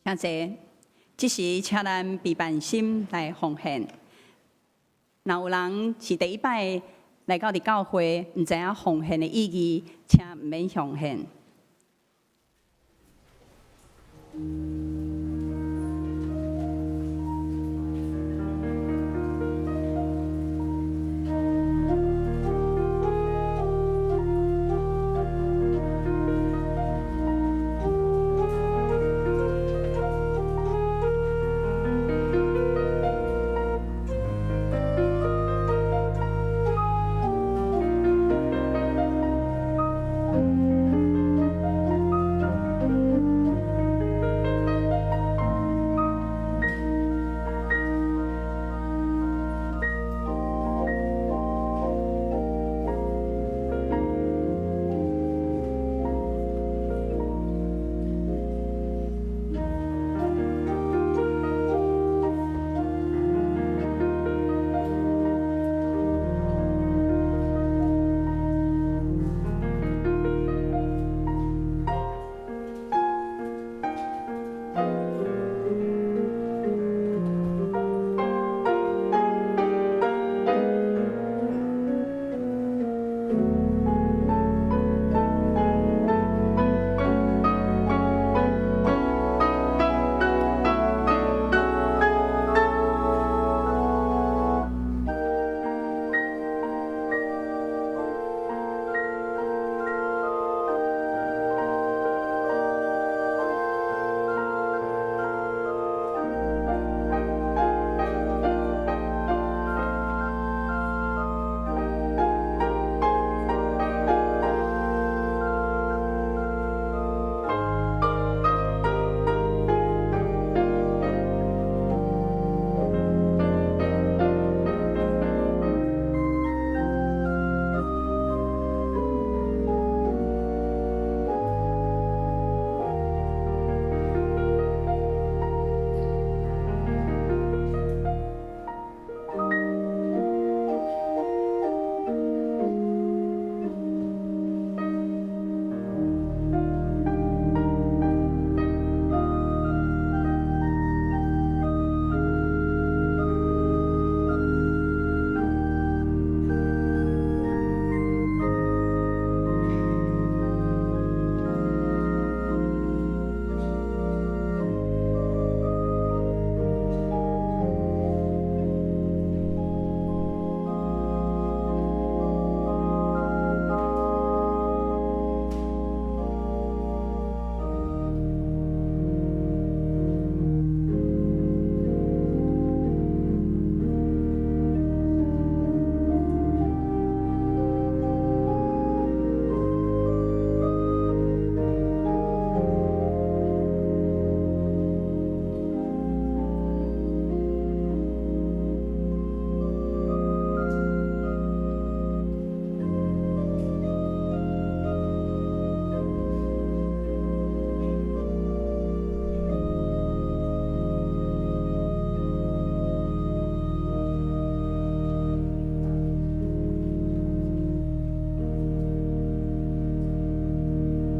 S2: 兄弟，這時請咱備辦心來奉獻。若有人是第一擺來到佇教會，毋知影奉獻的意義，請毋免奉獻。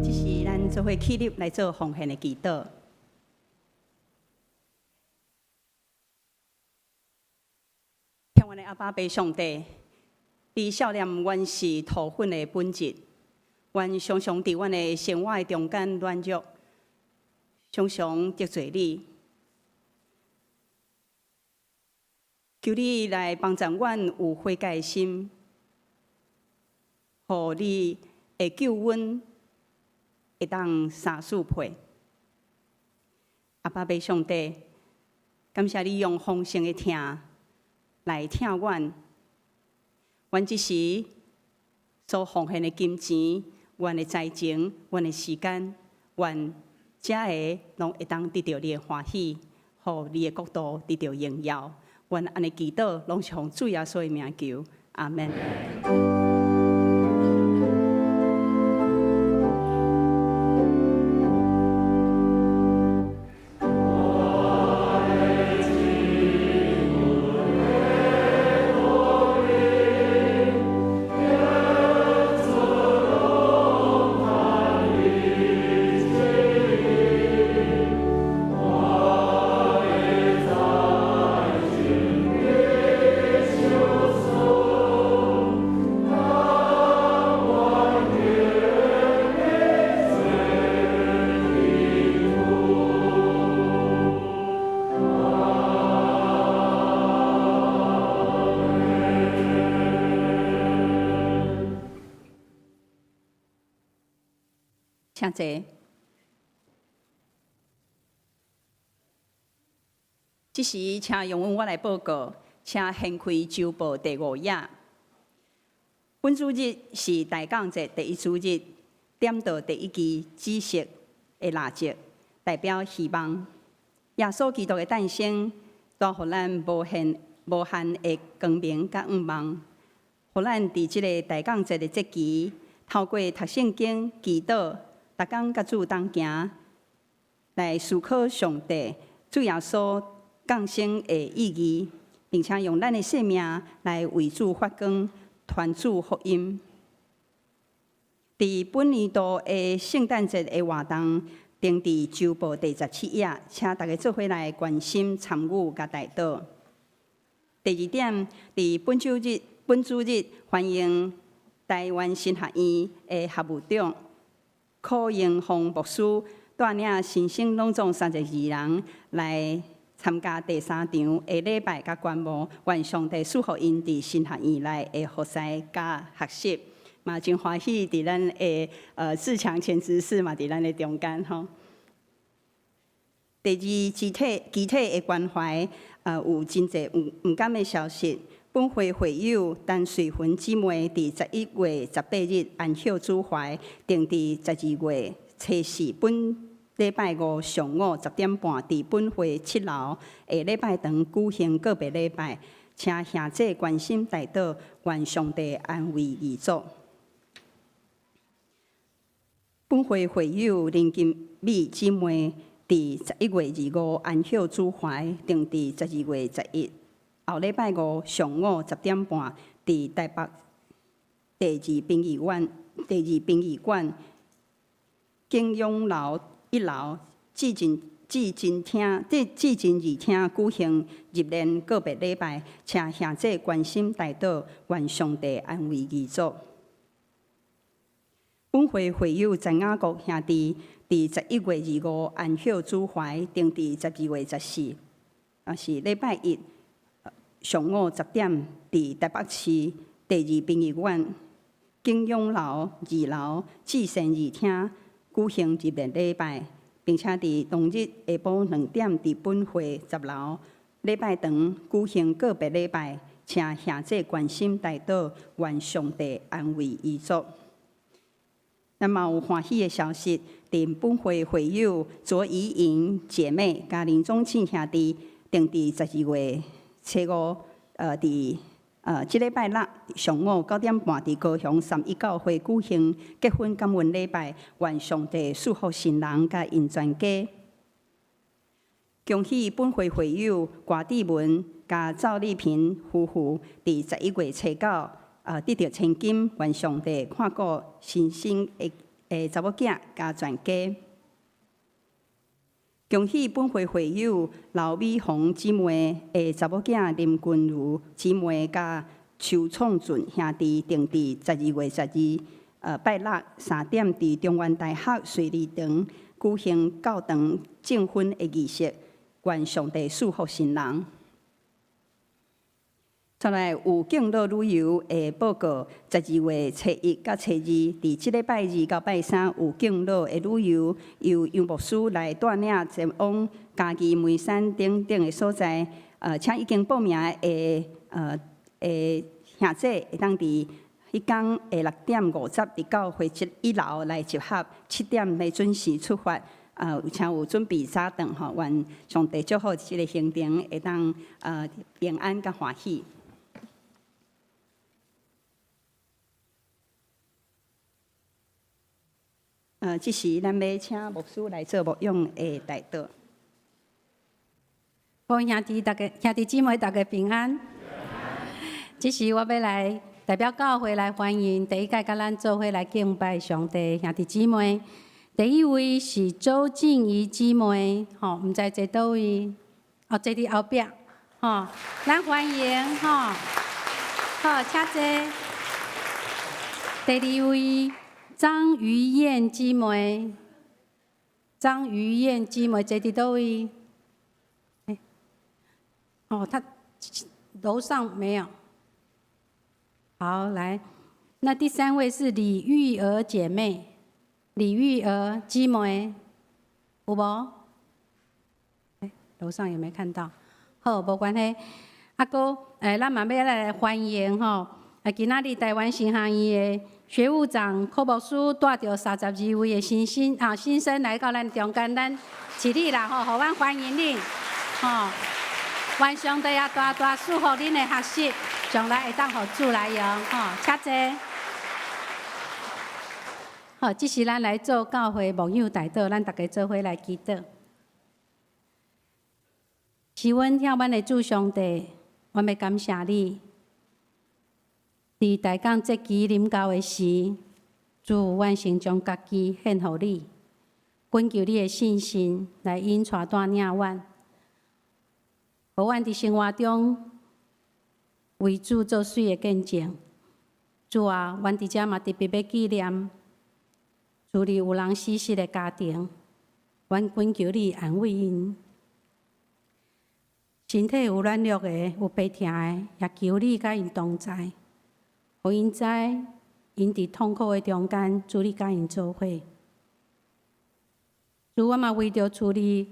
S2: 這時咱做伙起立來做奉獻的祈禱。疼阮的阿爸父上帝，你數念阮是塗粉的本質，阮常常佇阮的生活的中間軟弱，常常得罪你。求你來幫助阮有悔改的心，予你的救恩會當三四倍。阿爸父上帝，感謝你用豐盛的疼來疼阮。阮這時所奉獻的金錢、阮的才情、阮的時間，願這个攏會當得著你的歡喜，予你的國度得著榮耀。願按呢祈禱，攏是奉主耶穌的名求，阿們。請坐。這時，請容許我來報告，請掀開週報第五頁。本主日是大降節第一主日，點著第一支紫色的蠟燭，代表希望。耶穌基督的誕生，帶予咱無限無限的光明佮向望，予咱佇這个大降節的節期，透過讀聖經、祈禱，逐工佮主同行，來思考上帝、主耶穌降生的意義，並且用咱的生命來為主發光，傳主福音。佇本年度的聖誕節的活動，登佇週報第十七頁，請大家做伙來關心、參與佮代禱。第二點，佇本週日、本主日歡迎台灣神學院的學務長柯英峰牧師帶領新生攏總三十二人來參加第三場的禮拜佮觀摩，願上帝賜予𪜶佇神學院內的服侍佮學習，嘛真歡喜佇咱的自強前執事嘛佇咱的中間吼。第二，肢體肢體的關懷，有真濟毋毋甘的消息。本會會友陳瑞芬姊妹佇十一月十八日安息主懷，定佇十二月初四本禮拜五上午十點半，佇本會七樓下禮拜堂舉行告別禮拜，請兄姊關心代禱，願上帝安慰遺族。本會會友林金美姊妹佇十一月二五安息主懷，定佇十二月十一後禮拜五上午十點半，佇台北第二殯儀館第二殯儀館景永樓一樓至真至真廳至至真二廳舉行入殮告別禮拜，請兄姊關心代禱，願上帝安慰遺族。本會會友陳雅國兄弟佇十一月二五安息主懷，定佇十二月十四，也是禮拜一上午十點，佇台北市第二殯儀館景永樓二樓至善二廳舉行入殮禮拜，並且佇當日下晡兩點，佇本會十樓禮拜堂舉行告別禮拜，請兄姊關心代禱，願上帝安慰遺族。咱嘛有歡喜的消息，佇本會會友卓怡瑩姐妹佮林宗慶兄弟，定佇十二月初五，佇這禮拜六上午九點半，佇高雄三一教會舉行結婚感恩禮拜，願上帝賜福新人佮𪜶全家。恭喜本會會友郭志文佮趙麗萍夫婦，佇十一月初九，得著千金，願上帝看顧新生的的查某囝佮全家。恭喜本會會友劉美紅姊妹的查某囝林君如姊妹佮邱創俊兄弟，定佇十二月十二，拜六三點，佇中原大學水利堂舉行教堂證婚的儀式，願上帝賜福新人。再來有敬老旅遊的報告，十二月初一佮初二，佇這禮拜二到拜三有敬老的旅遊，由楊牧師來帶領前往嘉義梅山等等的所在。請已經報名的的兄姊會當佇彼工的六點五十佇教會一樓來集合，七點欲準時出發。請有準備早頓吼，願上帝祝福這个行程會當平安佮歡喜。這時咱欲請牧師來做牧養的代禱。
S1: 各位兄弟，大家兄弟姊妹，大家平安。這時我欲來代表教會來歡迎第一屆佮咱做伙來敬拜上帝兄弟姊妹。第一位是周靜怡姊妹，吼，毋知坐佗位？哦，坐佇後壁，吼，咱歡迎，吼，好，請坐。第二位張瑜燕姊妹，張瑜燕姊妹坐佇佗位？哦，她樓上沒有。好，來，那第三位是李玉娥姐妹，李玉娥姊妹，有無？樓上有沒看到？好，無關係。啊，閣咱嘛欲來歡迎吼，啊，今仔日臺灣神學院的學務長柯牧師帶著32位的新生啊新生來到咱中間，咱起立啦吼，予阮歡迎恁吼。願上帝也大大賜福恁的學習，將來會當予主來用吼，請坐。好，這時咱來做教會牧養代禱，咱逐家做伙來祈禱。是阮疼阮的主上帝，阮欲感謝你。佇大港節期臨到的時，主，阮先將家己獻予你，懇求你的聖神來引帶帶領阮，予阮佇生活中為主做媠的見證。主啊，阮佇遮嘛特別欲紀念厝裡有人死歿的家庭，阮懇求你安慰𪜶。身體有軟弱的、有病疼的，也求你佮𪜶同在，予𪜶知𪜶佇痛苦的中間，主你佮𪜶做伙。主，我嘛為著厝裡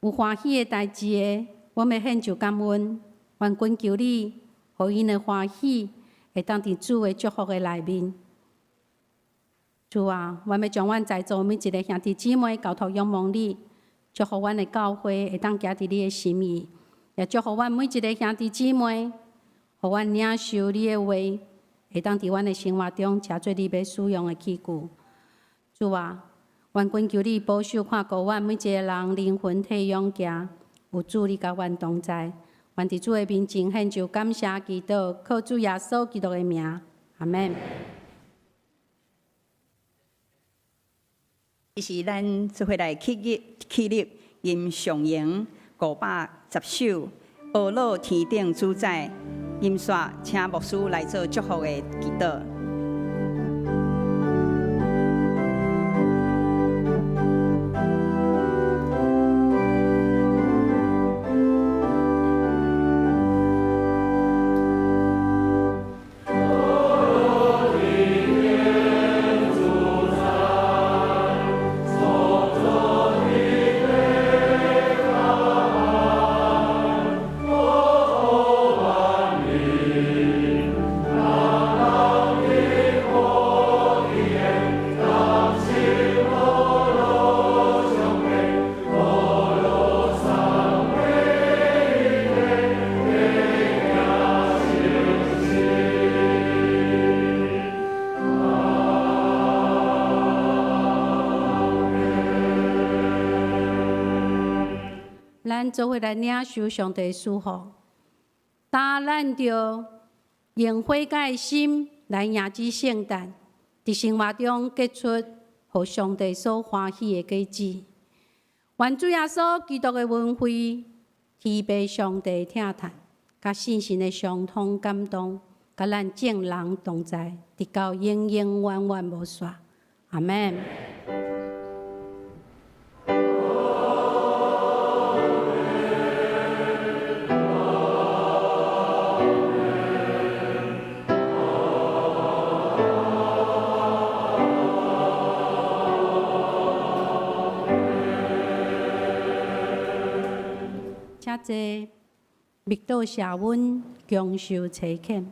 S1: 有歡喜的代誌的，我欲獻上感恩。願懇求你，予𪜶的歡喜會當佇主的祝福的內面。主啊，阮欲將阮在座每一个兄弟姊妹交託仰望你，祝福阮的教會會當行佇你的心意，也祝福阮每一个兄弟姊妹，予阮領受你的話，會當佇阮的生活中成做你欲使用的器具。主啊，阮懇求你保守看顧阮每一個人靈魂體勇行，有主你佮阮同在。願佇主的面前獻上感謝祈禱，靠主耶穌基督的名，阿們。
S2: 這是咱做伙來起立，起立吟上詠510首《阿樂天頂主宰》，吟煞請牧師來做祝福的祈禱。
S1: 咱做伙來領受上帝賜福，當咱著用悔改的心來迎接聖誕，佇生活中結出予上帝所歡喜的果子。願主耶穌基督的恩惠、天父上帝疼疼，佮聖神的相通感動，佮咱眾人同在，直到永永遠遠無煞。阿們。請坐，默禱謝恩，共受差遣。